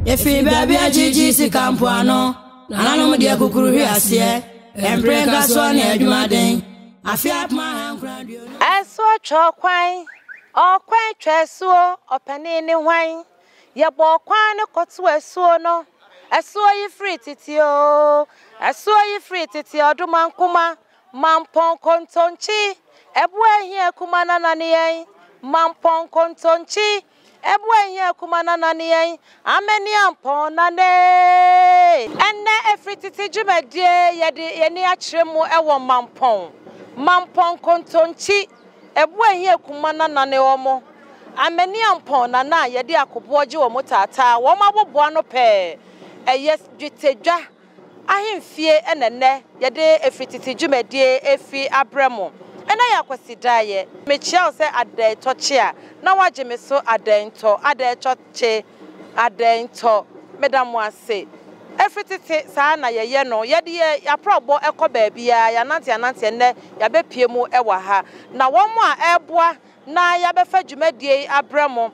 Yɛfiri baabi a gyegye sika mpoano, nananom deɛ kukuru hwe aseɛ, mpere nkasoɔ ne adwumaden. Afe 1920. Ɛsoɔ twa ɔkwan, ɔkwan twa asuo, ɔpanin ne hwan? Yɛbɔɔ kwan no kɔtoo asuo no, asuo yi firi tete oo, asuo yi firi tete Ɔdomankoma, Mampɔn kontonkyi, ɛboa ahia kuma nana ne yɛn, Mampɔn kontonkyi, ɛboa ahia kuma nana ne yɛn, Amaniampɔn nana ee. Ɛnnɛ ɛfiri tete dwumadie yɛde yɛn ani akyerɛ mu wɔ Mampɔn, Mampɔn kontonkyi, ɛboa ahia kuma nana ne wɔn, Amaniampɔn nana a yɛde akoboɔ gye wɔn taataa, wɔn aboboa no pɛɛ, ɛyɛ dwetɛdwa ahemfie na ɛnnɛ yɛde ɛfiri tete dwumadie refi abrɛ mo. Ɛnnɛ yɛ Akwasidaeɛ. Mekyea wo sɛ adɛɛtɔkye a, na woagye me so adɛɛntɔ, adɛɛtɔkye, adɛɛntɔ. Meda mo ase. Ɛfiri tete saa na yɛyɛ no. Yɛde yɛn aprɔbɔ kɔ baabiara, yɛanante anante ɛnnɛ yɛabɛpue mu wɔ ha. Na wɔn a ɛreboa na yɛabɛfa dwumadie yi abrɛ mo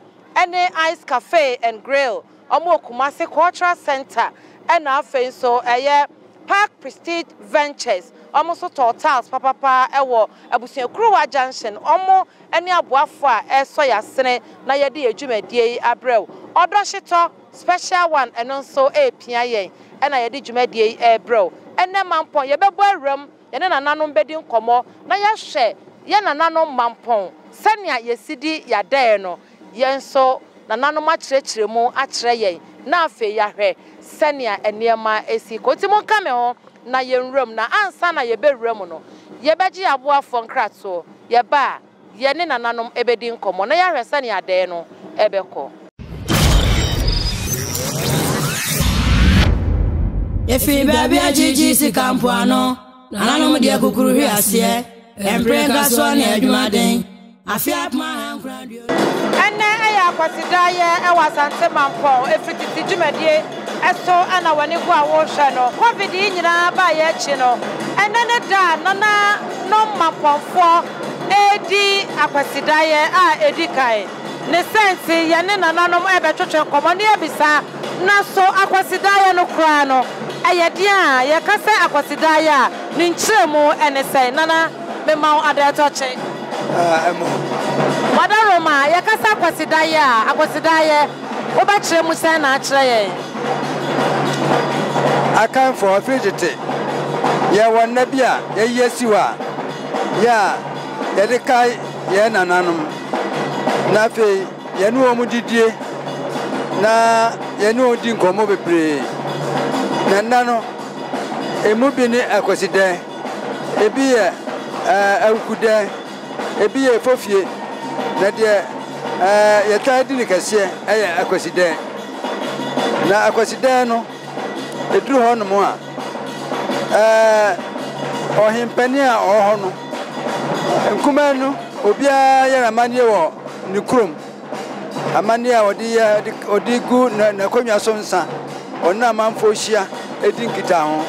ne Ice Cafe and Grill, wɔn wɔ Kumasi Cultural Centre, ɛna afei nso ɛyɛ Park Prestige Ventures, wɔn nso tɔɔ tiles papapa wɔ Abusuakuruwa Junction, wɔn ne aboafoɔ a ɛresɔ yɛn asene na yɛde yɛn dwumadie yi abrɛ wo. Ɔdɔ Hyetɔ Special One ɛno nso repia yɛn ɛna yɛde dwumadie yi rebrɛ wo. Ɛnnɛ Mampɔn yɛbɛbɔ awuram Yɛne nananom bɛdi nkɔmmɔ na yɛahwɛ yɛn nananom mampɔn sɛnea yɛsi di yɛn adɛɛ no. Yɛn nso, nananom akyerɛkyerɛ mu akyerɛ yɛn na afei yɛahwɛ sɛnea nneɛma si kɔ. Nti monka me ho na yɛnwura mu. Na ansa na yɛbɛwura mu no, yɛbɛgye yɛn aboafoɔ nkratoɔ. Yɛba a, yɛne nananom bɛdi nkɔmmɔ na yɛahwɛ sɛnea adɛɛ no bɛkɔ. Yɛfiri baabi a gyegye sika mpoano, nananom deɛ kukuru hwe aseɛ, mpere nkasoɔ ne adwumaden, afe 1920. Ɛnnɛ yɛ Akwasidaeɛ wɔ Asante Mampɔn, ɛfiri tete dwumadie so na w'ani gu a worehwɛ no. Covid yi nyinaa baeɛ akyi no, ɛnnɛ ne da a nananom Mampɔnfoɔ redi Akwasidaeɛ a ɛdi kan. Ne sɛ nti, yɛne nananom rebɛtwetwe nkɔmmɔ na yɛabisa, na so Akwasidaeɛ no koraa no, ɛyɛ deɛn a? Yɛka sɛ Akwasidaeɛ a, ne nkyerɛmu ne sɛn? Nana, mema wo adɛɛtɔkye. Ɛmmɔ. Wadaroma, yɛka sɛ Akwasidaeɛ a, Akwasidaeɛ, wobɛkyerɛ mu sɛn na akyerɛ yɛn? Akanfoɔ, ɛfiri tete, yɛwɔ nna bi a yɛayi asi hɔ a, yɛ a yɛde kae yɛn nananom, na afei yɛne wɔn didie, na yɛne wɔn di nkɔmmɔ bebree. Na nna no, emu bi ne Akwasidɛ, ebi yɛ ɛɛ Awukudɛ, ebi yɛ Efofie, na deɛ ɛɛ yɛtaa di no kɛseɛ yɛ Akwasidɛ. Na Akwasidɛ no, ɛduru hɔnom a, ɛɛ ɔhempanin a ɔwɔ hɔ no, nkumaa no, obiara yɛ n'amanneɛ wɔ ne kurom. Amanneɛ a ɔde yɛ ɔde gu n'akonnwa so nsa, ɔne amanfoɔ hyia di nkitaho.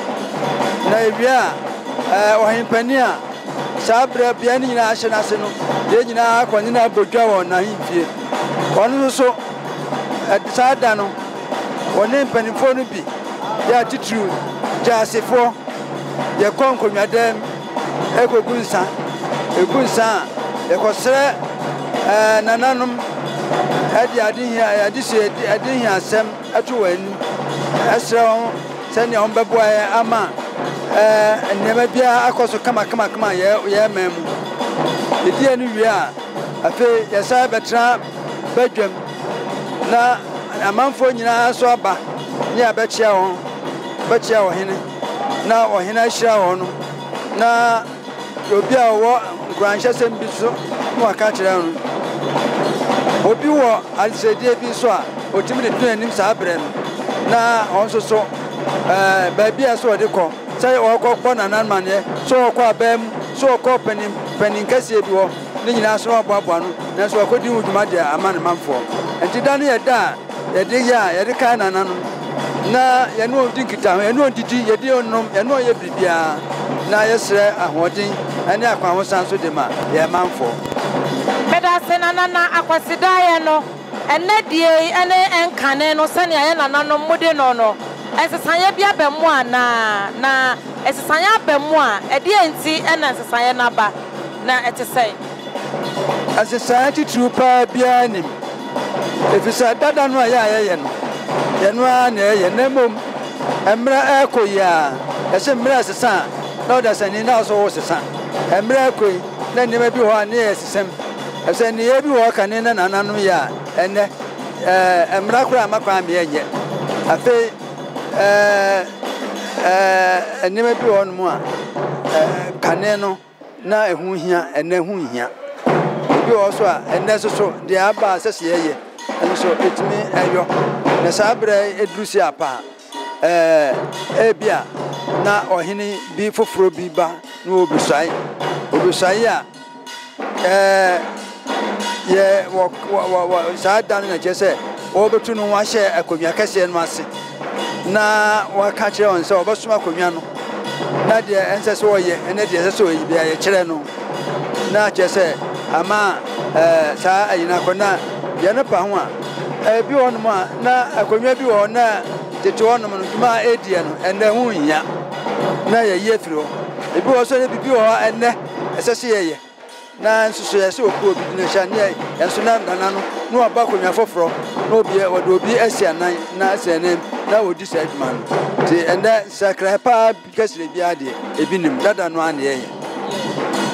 Na ewie a, ɛɛ ɔhempanin a saa berɛ bea no nyinaa ahyɛ n'ase no, yɛn nyinaa akɔ ne no abɔ dwa wɔ n'ahemfie. Ɔno nso so, saa da no, Wɔne mpanimfoɔ no bi yɛ atitiriw, gyaasefoɔ. Yɛkɔ nkonnwadan mu kɔgu nsa. Yɛgu nsa a, yɛkɔsrɛ ɛɛ nananom de adehia adesua adehiasɛm to wɔn anim srɛ wɔn sɛnea wɔbɛboa yɛn ama ɛɛ nneɛma biara akɔ so kamakamakama yɛn yɛn man mu. Yɛdi ɛno wie a, afei yɛsan bɛtena badwam na amanfoɔ nyinaa nso aba ne abɛkyea wɔn, bɛkyea ɔhene na ɔhene ahyira wɔn na obi a ɔwɔ nkuranhyɛsɛm bi nso na waka akyerɛ no. Obi wɔ adesrɛdeɛ bi nso a ɔtumi de to n'anim saa berɛ no na ɔno nso so ɛɛ baabi a ɛsɛ ɔde kɔ sɛ ɔrekɔbɔ nana amanneɛ sɛ ɔrekɔ aban mu sɛ ɔrekɔ panin panin kɛseɛ bi hɔ ne nyinaa so na waboaboa ano, nanso wakɔdi ho dwuma de ama ne manfoɔ. Enti da no yɛ da a yɛde yɛ a yɛde kae nananom, na yɛne wɔn di nkitaho, yɛne wɔn didi, yɛde wɔn nom, yɛne wɔn yɛ biribiara, na yɛsrɛ ahoɔden ne akwahosan nso de ma yɛn manfoɔ. Medase Nana na Akwasidaeɛ no. Ɛnnɛ deɛ yi ne ɛnkane no sɛnea yɛn nananom mode no no, nsesaeɛ bi aba mu anaa? Na nsesaeɛ aba mu a, ɛdeɛn nti na nsesaeɛ no aba, na ɛte sɛn? Nsesaeɛ titiriw paa biara nnim, efisɛ dada no a yɛ a yɛyɛ no, yɛno ara na yɛyɛ, na mmom mmerɛ rekɔ yi ara, yɛse mmerɛ resesa a, na ɔdasani na ɔso resesa. Mmerɛ rekɔ yi, na nneɛma bi wɔ hɔ a na yɛresesa mu, efisɛ nneyɛe bi wɔ hɔ kane na nananom yɛ a, ɛnnɛ, ɛɛ, mmara koraa mma kwan ma yɛnyɛ. Afei, ɛɛ, ɛɛ, nneɛma bi wɔ hɔnom a, ɛɛ, kane no, na ɛho hia, ɛnnɛ ɛho nhia. Ebi wɔ hɔ nso a, ɛnnɛ nso so, deɛ aba a ɛsɛ sɛ yɛyɛ nso, ɛtumi yɔ. Na saa berɛ yi duru sei apa a, ɛɛ, ebia na ɔhene bi foforɔ bi ba na ɔrebɛsuae. Ɔbɛsuae a, Ɛɛ, yɛ wɔ wɔ wɔ saa da no na kyerɛ sɛ wɔbɛtu no ho ahyɛ akonnwa kɛseɛ no ase na wɔaka kyerɛ wɔn sɛ wɔbɛsom akonnwa no na deɛ ɛnsɛ sɛ wɔyɛ ne deɛ ɛsɛ sɛ wɔyɛ biara yɛkyerɛ no na kyerɛ sɛ ama ɛɛ saa ayi no akɔ na yɛn no pa ho a ebi wɔ hɔnom a na akonnwa bi wɔ hɔ na tete hɔnom no dwuma a ɛdiɛ no ɛnɛ ho nhia na yɛyi afiri hɔ ebi wɔ so ne biribi wɔ hɔ ɛnɛ ɛsɛ sɛ yɛyɛ. Na nso so yɛsɛ obi obi gyina hyɛ ne yɛn nso na nana no na waba akonnwa foforɔ na obi wɔde obi asi anan na asi anan na wɔdi saa adwuma no nti ɛnɛ nsakrae paa kɛseɛ biara deɛ ebi nim dada no ara na yɛyɛ.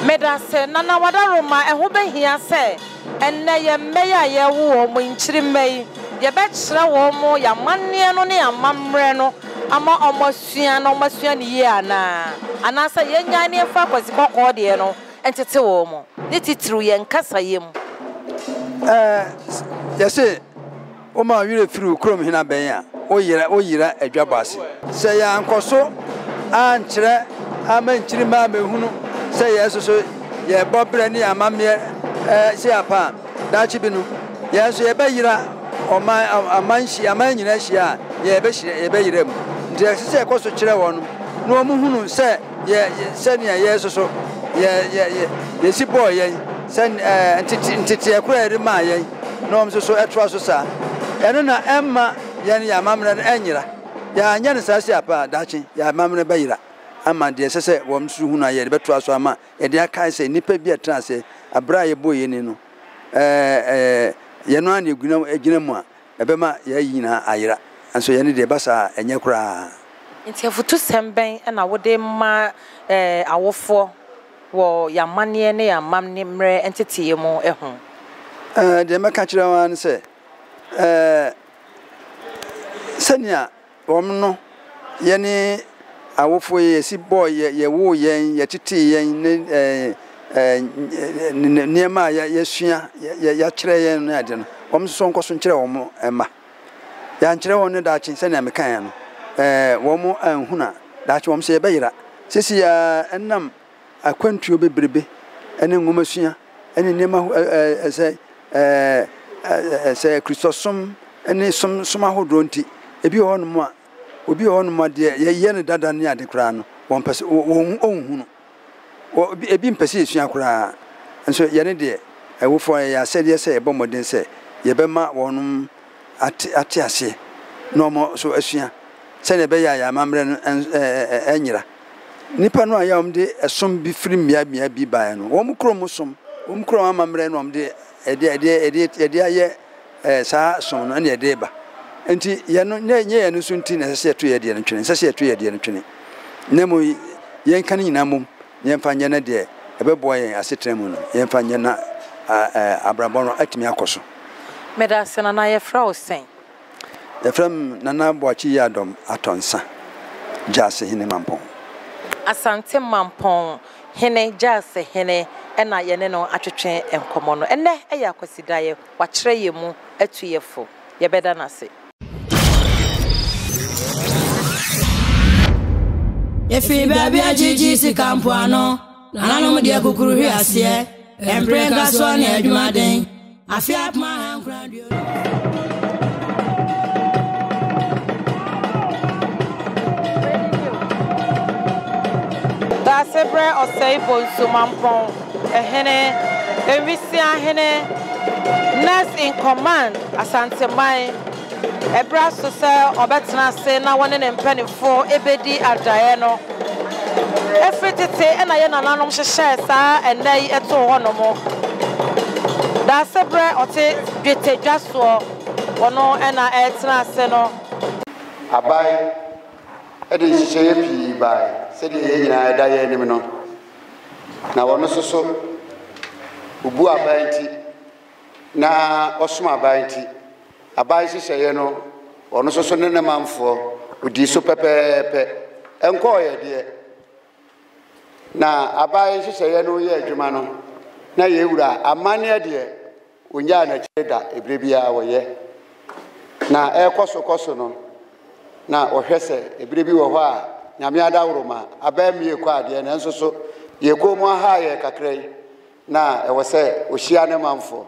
Medase Nana Wadaroma ɛho bɛhia sɛ ɛnnɛ yɛn mma yi a yɛrewo wɔn nkyirimma yi yɛbɛkyerɛ wɔn yɛn amanneɛ no ne yɛn amammerɛ no ama wɔn asua na wɔasua no yie anaa? Anaasɛ yɛnnyae na yɛmfa akwasi kɔkɔɔ deɛ no ntete wɔn, ne titiriw yɛn kasaeɛ mu? Ɛɛ, yɛse woma wo werɛ firi wo kurom hene abɛn a, woyera, woyera adwabɔ ase. Sɛ yɛankɔ so ankyerɛ amma nkyirimma ammɛhunu sɛ yɛn nso so yɛrebɔ brɛ ne yɛn amammeɛ ɛɛ sei apa a, daakye bi no, yɛn nso yɛbɛyera ɔman, aman hyia, aman nyinaa hyia a, yɛbɛhyira, yɛbɛyera mu. Nti ɛsɛ sɛ yɛkɔ so kyerɛ wɔn na wɔhunu sɛ yɛ, sɛnea yɛn nso so yɛ, yɛ, yɛ, yɛsi bɔɔ yɛn, sɛ ɛɛ ntete, nteteɛ koraa a yɛde maa yɛn, na wɔn nso so ɛtoa so saa. Ɛno na ɛmma yɛn yɛn amammerɛ no ɛnyera. Yɛanyɛ no saa si apa a, daakye yɛn amammerɛ bɛyera ama deɛ ɛsɛ sɛ wɔn nso hunu a yɛde bɛtoa so ama yɛde akae sɛ nnipa bi a ɛtena ase bere a yɛbɔɔ yɛn ni no, ɛɛ, yɛn ara na yɛgyina mu a, ɛbɛma yɛn ayi nyinaa ayera. Nanso yɛn deɛ, ɛba saa a, ɛnyɛ koraa. Enti afutusɛm bɛn na wode ma awofoɔ wɔ yɛn amanneɛ ne yɛn amammerɛ nteteeɛ mu ho? Deɛ mɛka akyerɛ wɔn ara ne sɛ, sɛnea Wɔn no, yɛne awofoɔ yi, yɛsi bɔɔ yɛ, yɛwoo yɛn, yɛtetee yɛn ne ɛɛ nneɛma a yɛasua, yɛakyerɛ yɛn ne ade no, wɔn nso nkɔ so nkyerɛ wɔn mma. Yɛankyerɛ wɔn no daakye sɛnea mekaeɛ no, ɛɛ wɔn anhunu a, daakye wɔn nso yɛbɛyera. Seesei ara ɛnam akwantuo bebrebe ne nwomasua ne nneɛma sɛ sɛ Kristosom ne som som ahodoɔ nti, ebi wɔ hɔnom a, obi wɔ hɔnom a deɛ yɛyɛ no dada ne ade koraa no, wɔmpɛ sɛ wɔn ɔnhunu. Wɔ ebi mpɛ sɛ yɛsua koraa. Nso yɛne deɛ, awofoɔ yɛyɛ asɛdeɛ sɛ yɛbɔ mmɔden sɛ yɛbɛma wɔn ate ate aseɛ na wɔn nso asua sɛdeɛ ɛbɛyɛ a yɛn amammerɛ no ɛnyera. Nnipa no a yɛ a wɔde ɛsom bi firi mmea mmea bi baeɛ no, wɔn kurom som, wɔn kurom amammerɛ na wɔde ɛde ɛde ɛde ɛde ayɛ ɛɛ saa som no ɛna ɛde ba. Nti yɛn no nyɛ nyɛ yɛn no so nti na ɛsɛ sɛ yɛto yɛ deɛ no twene, ɛsɛ sɛ yɛto yɛ deɛ no twene. Na mmom yɛnka ne nyinaa mmom na yɛmfa nyɛ na deɛ ɛbɛboa yɛn asetena mu no yɛmfa nyɛ na ɛɛ abrabɔ no atumi akɔ so. Medase Nana yɛfrɛ wo sɛn? Yɛfrɛ me Nana Boakye Yiadom Atɔnsa, Gyasi Hene Mampɔn. Asante Mampɔn Hene, Gyasi Hene na yɛne no atwetwe nkɔmmɔ no. Ɛnnɛ yɛ Akwasidaeɛ, wakyerɛ yɛn mu atu yɛn fo. Yɛbɛda no ase. Yɛfiri baabi a gyegye sika mpoano, nananom deɛ kukuru hwe aseɛ, mpere nkasoɔ ne adwumaden. Afe apem ahankron aduonu. Daasebrɛ Ɔsɛe Bonsu Mampɔn Hene, Nwisiaa Hene Next in command Asanteman, ɛberɛ aso sɛ ɔbɛtena ase na wɔne ne mpanimfoɔ bɛdi adaeɛ no. Ɛfiri tete na yɛn nananom hyehyɛɛ saa ɛnnɛ yi too hɔnom. Daasebrɛ ɔte dwetɛ dwa soɔ, ɔno na ɛretena ase no. Aban de nhyehyɛeɛ pii baeɛ sɛdeɛ yɛn nyinaa ɛda yɛn anim no, na wɔn nso so wɔbu aban nti na wɔsom aban nti, aban nhyehyɛeɛ no wɔn nso so ne ne manfoɔ wɔdii so pɛpɛɛpɛ. Ɛnkɔɔeɛ deɛ, na aban nhyehyɛeɛ no yɛ adwuma no, na yɛn wura amanneɛ deɛ Ɔnnyaa n'akyire da, ɛberɛ biara ɔyɛ. Na ɛrekɔ so kɔ so no, na ɔhwɛ sɛ ɛberɛ bi wɔ hɔ a Nyame adaworoma aba mmie kɔ adeɛ, nanso so deɛ kɔn mu aha yɛ kakra yi, na ɛwɔ sɛ ɔhyia ne manfoɔ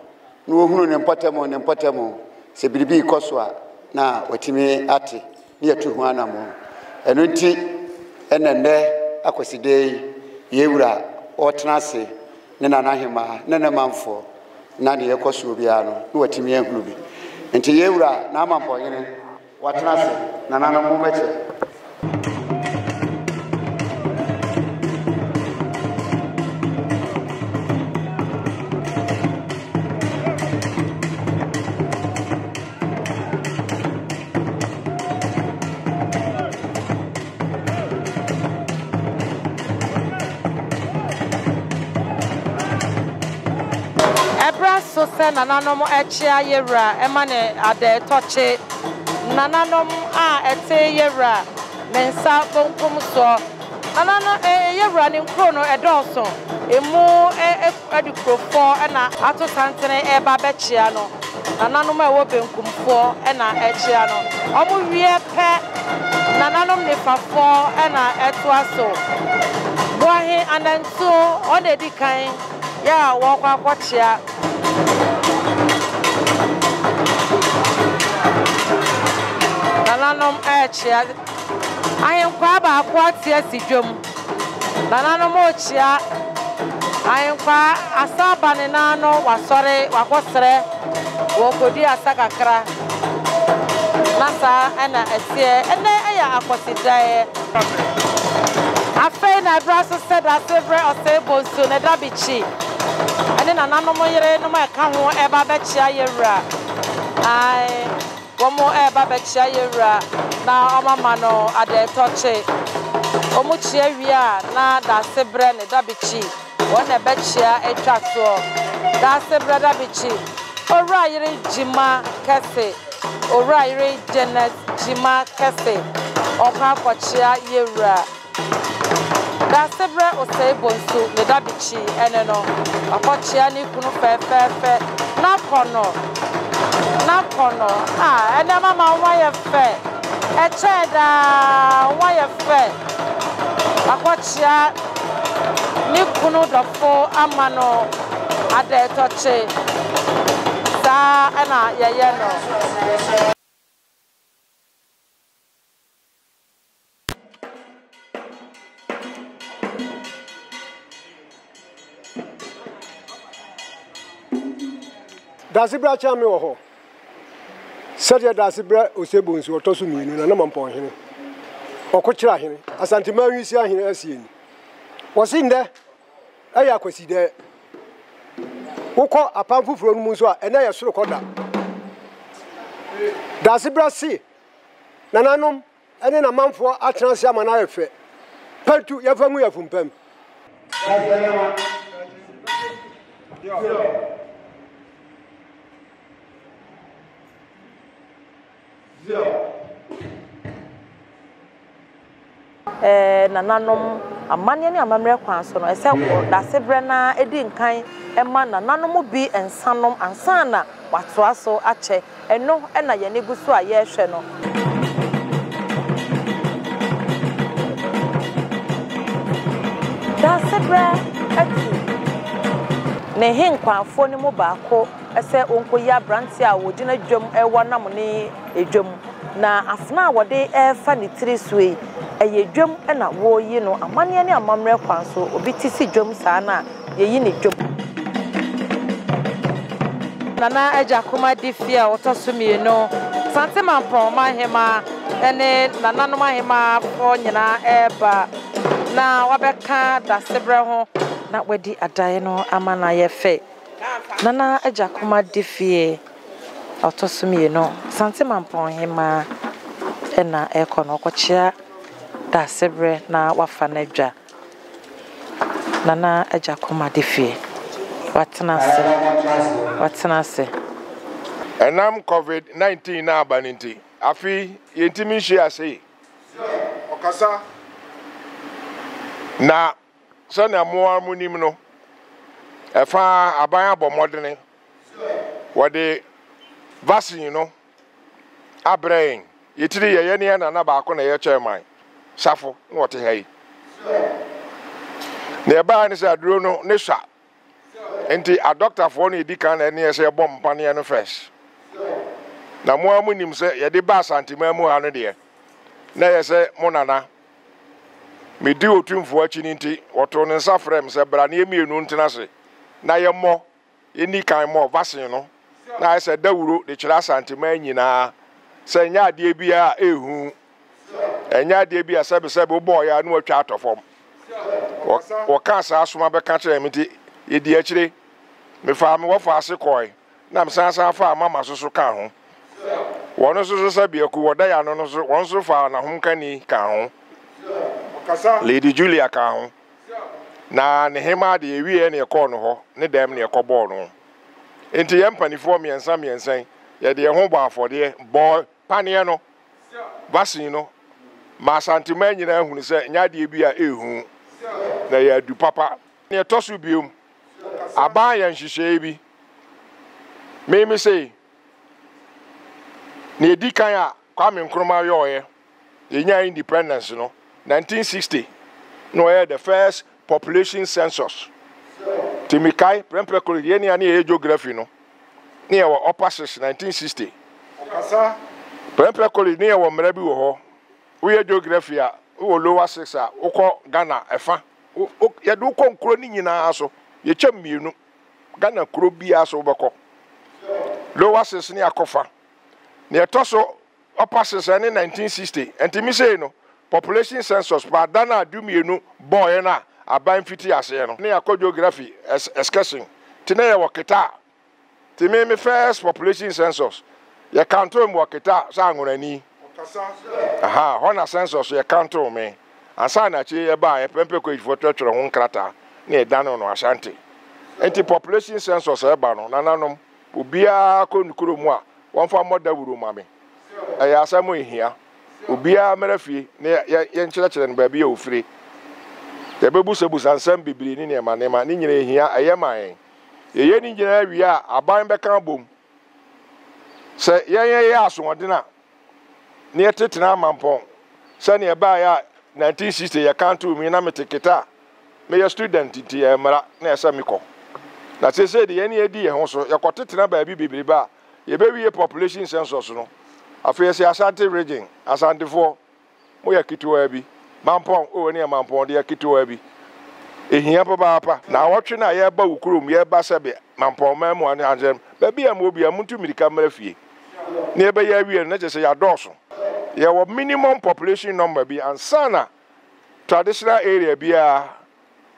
na wɔhunu ne mpɔtam ne mpɔtam sɛ biribi rekɔ so a, na watumi ate ne yɛatu ho anammɔn. Ɛno nti ɛna nnɛ Akwaside yi, yɛn wura ɔretena ase ne n'anahemaa ne ne manfoɔ na deɛ ɛkɔ soɔ biara no na watumi ahunu bi. Nti yɛn wura n'amampɔhene watena ase, nananom mommɛkyɛ. Ɛberɛ aso sɛ nananom kyea yɛwura ma no adɛɛtɔkye. Nananom a ɛte yɛwura ne nsa bonkum soɔ. Nananom, yɛwura ne nkuro no ɛdɔɔso. Emu adikurofoɔ na ato santene reba abɛkyea no. Nananom a ɛwɔ benkumfoɔ na ɛkyea no. Wɔn wie pɛ, nananom nifafoɔ na ɛtoa so. Boahe Anantuo, wɔn na ɛdi kan yɛ a wɔrekɔ akɔkyea. Nananom rekyea. Ahenkwaa baako ate asi dwam. Nananom rekyea Ahenkwaa, asa aba ne nan ano, wasɔre, wakɔsrɛ, wɔrekɔdi asa kakra. Na saa na ɛteɛ. Ɛnnɛ yɛ Akwasidaeɛ. Afei na ɛberɛ aso sɛ Daasebrɛ Ɔsɛe Bonsu ne Dabikyi ne nananom yerenom a ɛka ho reba abɛkyea yɛn wura. Ae. Wɔreba abɛkyea yɛn wura na wɔama no adɛɛtɔkye. Wɔkyea wie a, na Daasebrɛ ne Dabekyi, wɔn na ɛbɛkyea atwa toɔ. Daasebrɛ Dabekyi, Owura yere Gyima Kɛse, Owura yere Janet Gyima Kɛse, ɔrekɔ akɔkyea yɛn wura. Daasebrɛ Osei Bonsu ne dabekyi ne no. Wakɔkyea ne kunu fɛɛfɛɛfɛ. N'akɔnnɔ, n'akɔnnɔ, ah, ɛnɛ mama wo ho ayɛ fɛ. Ɛkyɛɛ daa, wo ho ayɛ fɛ. Wakɔkyea ne kunu dɔfo ama no adɛɛtɔkye. Saa na yɛyɛ no. Daasebrɛ Akyea me wɔ hɔ sɛdeɛ Daasebrɛ Osei Bonsu ɔtɔ so mmienu Nana Mampɔnhene Ɔkokyerɛ Ahene Asanteman Nwisi Ahene asie ni. Wɔse nnɛ ɛyɛ Akwasidɛɛ. Wokɔ Apam Foforɔ no mu nso a ɛnnɛ yɛ Sorokɔ da. Daasebrɛ se Nananom ne n'amanfoɔ atena ase ama no ayɛ fɛ. Pantu, yɛmfa ngu yɛn afumpam. Nananom amanneɛ ne amammerɛ kwan so no, ɛsɛ sɛ dasebrɛ no ara di nkan ma nananom bi nsa nom ansa na wɔatoa so akyɛ. Ɛno na yɛn ani gu so a yɛrehwɛ no. Daasebrɛ atu ne henkwanfoɔ no mu baako sɛ ɔnkɔyi aberanteɛ a ɔgyina dwam rewɔ nam ne dwam. Na afena a wɔde refa ne tiri so yi, ɛyɛ dwam na wɔreyi no. Amanneɛ ne amammerɛ kwan so, obi ti si dwam saa no a, yɛyi no dwam. Nana Agyakoma Diffie a ɔtɔ so mmienu, Asante Mampɔn Ɔmanhemaa ne nananom ahemaafoɔ nyinaa reba na wɔabɛka Dasebrɛ ho na wɔadi adaeɛ no ama no ayɛ fɛ. Nana Agyakoma Diffie a ɔtɔ so mmienu, Asante Mampɔn Hemaa na ɛrekɔ no, ɔkɔkyea Dasebrɛ na wafa n'adwa. Nana Agya Komade fie. Watena ase, watena ase. Ɛnam Covid 19 no aba no nti, afe yi yɛntumi nhyia sei. Ɔkasa. Na sɛnea mo ara monim no, ɛfa ara aban abɔ mmɔdene, wɔde vaccine no abrɛ yɛn. Yɛtiri yɛ yɛne yɛn nana baako na ɛyɛ chairman, Safo na ɔte ha yi. Nea ɛbaeɛ ne sɛ aduro no ne sua nti adɔktafoɔ no ɛdi kan na ɛne yɛ sɛ yɛbɔ mpaneɛ no first. Na mo ara mo nim sɛ yɛde ba Asanteman mu ha no deɛ na ɛyɛ sɛ mo nana medi Otumfoɔ akyi no nti wɔtoo ne nsa frɛɛ me sɛ bra ne yɛmmienu ntena ase na yɛmmɔ Yɛnni kan mmɔɔ vaccine no na ayɛ sɛ dawuro de kyerɛ Asanteman nyinaa sɛ ɛnyɛ adeɛ bi a ɛhu, ɛnyɛ adeɛ bi a sɛbesɛbe wobɔɔeɛ a na watwa atɔ fam. Wɔkaa saa soma bɛka kyerɛɛ me nti yɛdi akyire. Mefaa me wɔfa ase kɔe na mesan san faa mama so so kaa ho. Wɔn nso so sɛ biako wɔda yɛ ano no so wɔn nso faa n'ahomkani kaa ho. Lady Julia kaa ho. Na ne hemaa deɛ, yɛwieɛ na yɛkɔɔ no hɔ, ne dɛm na yɛkɔbɔɔ no. Enti yɛn mpanifoɔ mmiɛnsa mmiɛnsa yi, yɛde yɛn ho bɔɔ afɔdeɛ, bɔɔ paneɛ no, vaccine no, ma Asanteman nyinaa hunu sɛ ɛnyɛ adeɛ bi a ɛrehu, na ɛyɛ adu papa. Deɛ ɛtɔ so biom, aban ayɛ nhyehyɛeɛ bi, me me sei, nea ɛdi kan a Kwame Nkrumah yɔeɛ, yɛnyaa independence no, 1960 na wɔyɛɛ the first population census. Nti mekae Prempeh College, yɛn a ne yɛyɛ geography no, ne yɛwɔ upper six, 1960. Prempeh College ne yɛwɔ mmara bi wɔ hɔ, woyɛ geography a, wowɔ lower six a, wokɔ Ghana ɛfa, yɛde wokɔ nkuro no nyinaa so, yɛkyɛm mmienu, Ghana kuro biara so wobɛkɔ. Lower six ne akɔfa. Nea ɛtɔ so Ɔpa sesɛɛ ne 1960 nti me sei no population census paa da no a dumienu bɔɔeɛ no a aban fiti aseɛ no ne yɛakɔ geography excursion nti na yɛwɔ Ketaa nti me me first population census yɛ kantoo me wɔ Ketaa sɛ Anwonani aha hɔ na census yɛ kantoo me ansa na akyire yɛbaa yɛ Prempeh College foɔ twerɛtwerɛ ho nkrataa na yɛdane no Ashanti nti population census ɛba no nananom obiara kɔ ne kuro mu a Wɔmfa mmɔ dawuro mma me. Ɛyɛ asɛm a ehia. Obiara mmra fie na yɛnkyerɛkyerɛ no baabi a ofire. Yɛbɛbusabusa nsɛm bebree ne nneɛma nneɛma. Ne nyinaa ehia. Ɛyɛ ma yɛn. Yɛyɛ ne nyinaa wie a, aban bɛka abom sɛ yɛn yɛyɛ asoɔden a, na yɛtetena amampɔn sɛnea ɛbaeɛ a 1960 yɛka too me na mete Keta a meyɛ student nti ɛyɛ mmara na ɛsɛ mekɔ. Na seesei de yɛn yɛdi yɛn ho so yɛkɔtetena baabi bebrebe a yɛbɛwie population census no. Afei yɛsɛ Ashanti region, Asantefoɔ Moyɛ ketewaa bi. Mampɔn, oh ɛneɛ Mampɔn deɛ ketewaa bi. Ɛhia papaapa. Naawɔtwe no a yɛreba wo kurom, yɛreba sɛbe Mampɔn man mu anaa baabi a mowɔ biara, montu mmirika mmra fie. Na yɛbɛyɛ awie no, na kyerɛ sɛ yɛadɔɔso. Yɛwɔ minimum population number bi ansa na traditional area biara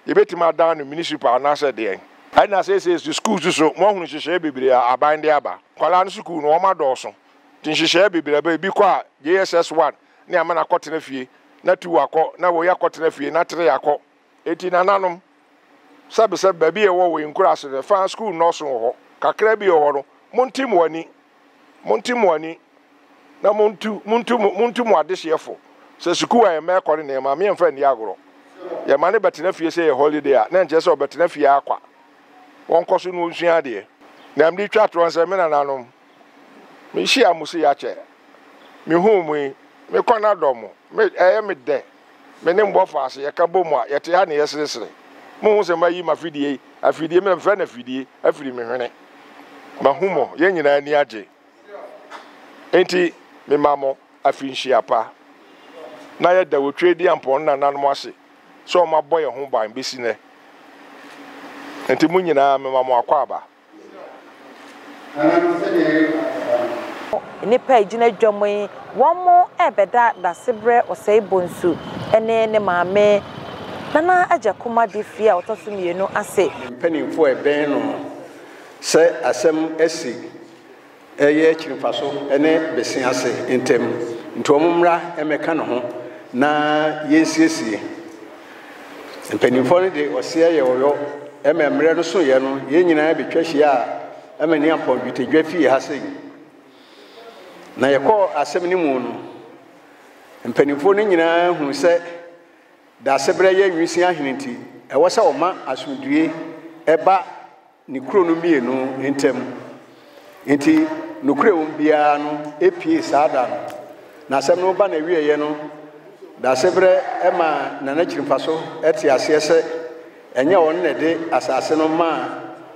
yɛbɛtumi adan no municipal anaasɛ deɛn. Ɛna seesei nso schools nso moahunu nhyehyɛeɛ bebree a aban de aba. Nkwadaa no sukuu no wɔadɔɔso nti nhyehyɛeɛ bebree aba. Ebi kɔ a JSS 1 ne ama no akɔtena fie, na 2 akɔ, na wei akɔtena fie, na 3 akɔ. Enti nananom, sɛbesɛbe baabi a yɛwɔ wɔ yɛn nkuraase no, ɛfa sukuu nnɔɔso wɔ hɔ. Kakra bi wɔ hɔ no, monte mo ani. Monte mo ani na montu, montu, montu mo adehyeɛ fo. Sɛ sukuu a yɛn mma ɛkɔ ne nneɛma, me yɛmfa nni agorɔ. Yɛma no bɛtena fie sɛ ɛyɛ holiday a, na ɛnkyerɛ sɛ ɔbɛtena fie ara kwa. Wɔnkɔ so na wɔnsua adeɛ. Nea mede twa toɔ ne sɛ, me nananom, mehyia mo sei akyɛ. Mehuu mo yi, me kɔn adɔ mo. Me, ɛyɛ me dɛ. Me ne mo bɔ faase, yɛka bom a, yɛte ha na yɛseresere. Monhu sɛ mayi m'afidie yi, afidie, me na mefrɛ no afidie, afiri me hwene. Mahu mo, yɛn nyinaa ani agye. Enti mema mo afirinhyia pa. Na yɛda Otweaduampɔn nananom ase sɛ wɔabɔ yɛn ho ban besi nnɛ. Enti mo nyinaa mema mo akwaaba. Nananom, sɛdeɛ yɛreka aba no. Nnipa a ɛgyina dwam yi, wɔrebɛda Dasebrɛ Osei Bonsu ne ne maame Nana Agyakum Adefie a ɔtɔ so mmienu ase. Ne mpanimfoɔ a ɛbɛn no sɛ asɛm asi yɛ Kyirifaso ne Besease ntam nti wɔn mmra mmɛka ne ho na yɛnsiesie. Mpanimfoɔ no de ɔseɛ yɛ ɔyɔ ma mmerɛ no soeɛ no yɛn nyinaa bɛtwa hyia a ɛma Niampɔn dwetɛdwa fie ha sei. Na yɛkɔɔ asɛm no mu no, mpanimfoɔ no nyinaa hunu sɛ Daasebrɛ yɛ nwisiaa hene nti ɛwɔ sɛ ɔma asomdwie ba ne kuro no mmienu ntam. Enti nokorɛ wom biara no ɛpue saa da no. Na asɛm no ba n'awieeɛ no, Daasebrɛ maa Nana Kyirimpaso te aseɛ sɛ ɛnyɛ ɔno na ɛde asase no maa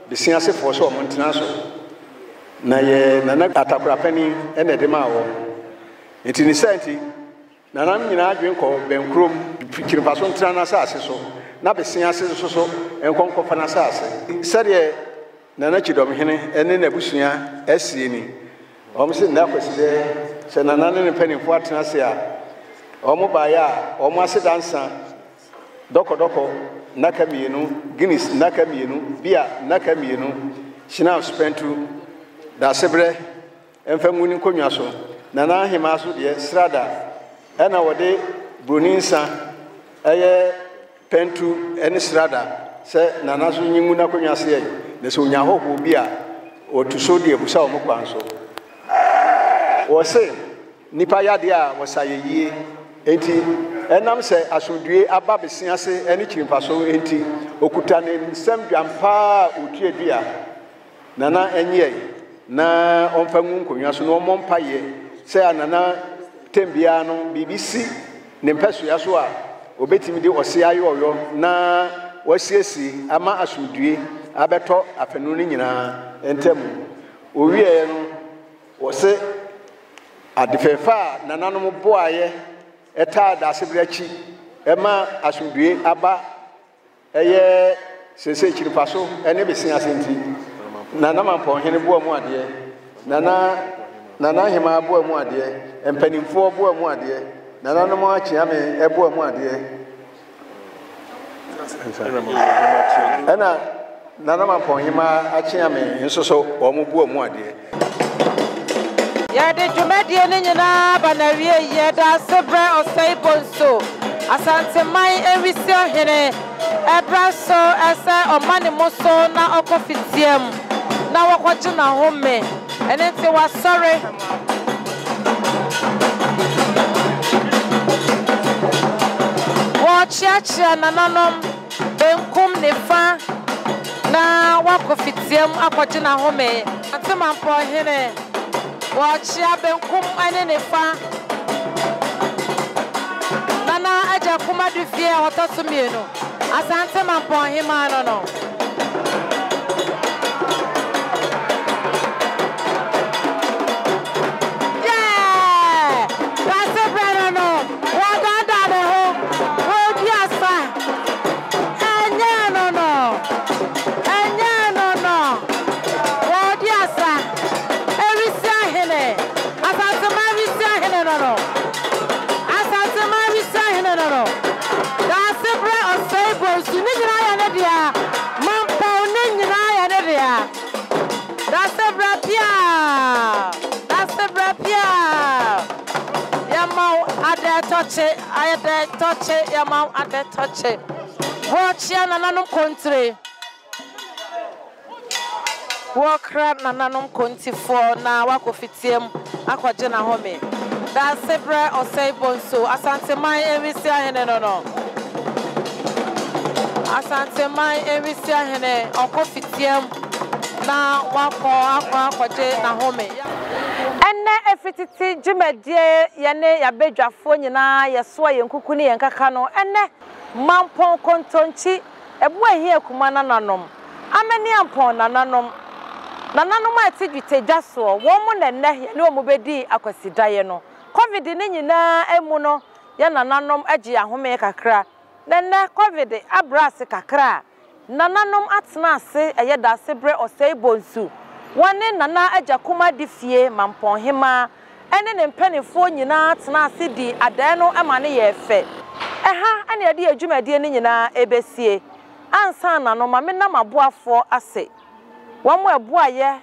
Besiasefoɔ sɛ wɔn ntena so. Na yɛ Nana Atakora panin na ɛde maa wɔn. Enti ne saa nti, Nananom nyinaa adwene kɔ bɛnkurom, Kyirimpaso ntena n'asase so, na Besease nso so nkɔ nkɔfa n'asase. Sɛdeɛ Nana Kyidɔmhene ne n'abusua asie ni. Wɔn se nnɛ Akwasideɛ, sɛ Nana ne ne mpanimfoɔ atena ase a, wɔn baeɛ a, wɔn aseda nsa, dɔkɔdɔkɔ nnaka mmienu, Guinness nnaka mmienu, beer nnaka mmienu, Schnapps pɛntu, Daasebrɛ, Mfa ngu ne nkonnwa so. Nana Ahemaa so deɛ srada ɛna wɔde broni nsa ɛyɛ pɛntu ɛne srada sɛ Nana so nyi ngu n'akonnwa ase ɛ na sɛ onya ahɔhoɔ bi a wɔtu so de abusa wɔn kwan so. Wɔse nipa yadeɛ a wɔsa yɛ yie enti ɛnam sɛ asomdue aba bese ase ɛne kyirimpaso enti okuta ne nsam dwampaa a otua dua. Nana nyɛe na ɔmfa ngu nkonnwa so na ɔmmɔ mpaeɛ sɛ a Nana tɛm biara no biribi si ne mpɛsoa so a ɔbɛtumi de ɔse ayɛ ɔyɔ na wasiesie ama asomdue abɛtɔ afanu no nyinaa ntam. Ɔwieɛ no ɔse ade fɛfɛ a nananom boaeɛ ɛtaa Daasebrɛ akyi ɛma asomdue aba Ɛyɛ seesei Kyirifaso ne Bese ase nti, Nana Mampɔnhene boa mu adeɛ, Nana Nana Ahemaa boa mu adeɛ, mpanimfoɔ boa mu adeɛ, Nananom Akyeame boa mu adeɛ, ɛna Nana Mampɔnhemaa Akyeame nso so wɔn boa mu adeɛ. Yɛde dwumadie no nyinaa aba n'awiei. Yɛda ase brɛ Osei Bonsu, Asanteman Nwisiahene, ɛberɛ so sɛ ɔma ne mu so na ɔkɔ fitiam na wɔkɔgye n'ahome. Ɛno nti wasɔre. Wɔrekyeakyea nananom. Benkum, nifa, na wakɔ fitiam akɔgye n'ahome. Atemampɔw hene, wɔrekyea benkum ne nifa. Nana Agya Kumadu fie a ɔtɔ so mmienu, Asante Mampɔn hemaa no no. Yeah! Dasebrɛ no no, wɔdaadaa ne ho, wɔredi asa. Ɛnyɛ ɛno no, ɛnyɛ ɛno no, wɔredi asa. Awisia hene, Asanteman awisia hene no no, Asanteman awisia hene no no. Daasebrɛ Ɔsɛe Bonsu, ne nyinaa yɛ ne dea, Mampɔn ne nyinaa yɛ ne dea. Daasebrɛ piaa, Daasebrɛ piaa, yɛma wo adɛɛtɔkye. Ayɛ dɛ tɔkye yɛma wo adɛ tɔkye. Wɔkyea nananom kontire. Wɔkra nananom kontifoɔ na wakɔ fitiam akɔgye n'ahome. Daasebrɛ Ɔsɛe Bonsu, Asanteman Nwisiahene no no. Asanteman Nwisiahene ɔkɔ fitiam na wakɔ akɔ akɔgye n'ahome. Ɛnnɛ efi tete dwumadie yɛne yɛabadwafoɔ nyinaa yɛsoa yɛn kuku ne yɛn kaka no ɛnnɛ Mampɔn Kontonkyi Ɛboahia Kuma nananom Amaniampɔn nananom Nananom a ɛte dwetɛ dwa soɔ wɔn na ɛnnɛ yɛne wɔn bɛdii Akwasidaeɛ no Covid no nyinaa mu no yɛn nananom gyee ahome kakra na ɛnnɛ Covid abrɛ ase kakra a Nananom atena ase ɛyɛ dase berɛ ɔsɛe bonsu. Wɔne Nana Agyakum Adefie, Mampɔnhemaa, ne ne mpanimfoɔ nyinaa tenaa ase dii adae no ma no yɛɛ fɛ. Ɛha na yɛde yɛn dwumadie no nyinaa rebɛsie. Ansa na no, ma menna m'aboafoɔ ase. Wɔn a ɛboaeɛ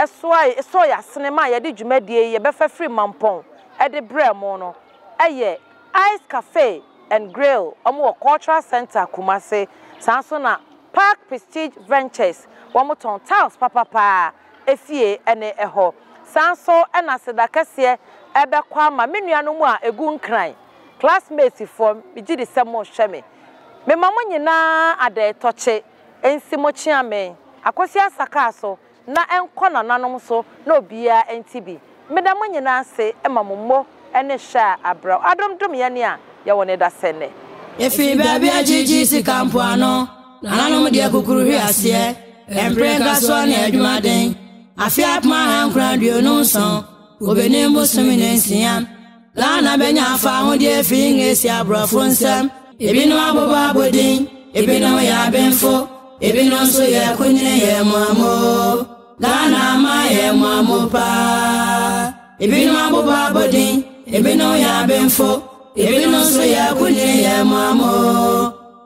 soae, sɔɔ yɛn asene maa yɛde dwumadie yi yɛbɛfa firi Mampɔn de brɛɛ mo no yɛ Ice Cafe and Grill, wɔn wɔ Cultural Centre, Kumasi. Saa nso na Park Prestige Ventures, wɔn tɔn tiles papapaa efie ne ɛhɔ. Saa nso na aseda kɛseɛ bɛkɔ ama me nuanom a ɛgu Nkran, classmates foɔ, megye di sɛ mohwɛ me. Mema mo nyinaa adɛɛtɔkye, nsi mo kyeame, Akosua Asakaa so na ɛnkɔ nananom so na obiara nte bi. Meda mo nyinaa ase ma mo mmo ne hwɛ a abrɛ adom dom yɛn a yɛwɔ no dasɛ nnɛ. Ɛfiri baabi a gyegye sika mpoano, nananom deɛ kukuru hwe aseɛ, mpere nkasoɔ ne adwumaden. Afe 1927, Obenim bosome ne nsia, Ghana bɛnya afahodeɛ afiri Ngresi aborɔfo nsam. Ebinom abobɔ abodin, ebinom yɛ abenfo, ebinom nso yɛ akunini yɛ mmoammo. Ghana ama yɛ mmoammo paa. Ebinom abobɔ abodin, ebinom yɛ abenfo, ebinom nso yɛ akunini yɛ mmoammo.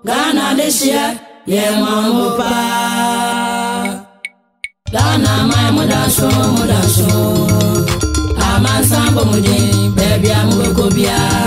Ghana dehyeɛ yɛ mmoammo paa. Ghana man mo da nso mo da nso. Amansan bɔ mo din, baabi a mobɛkɔ biara.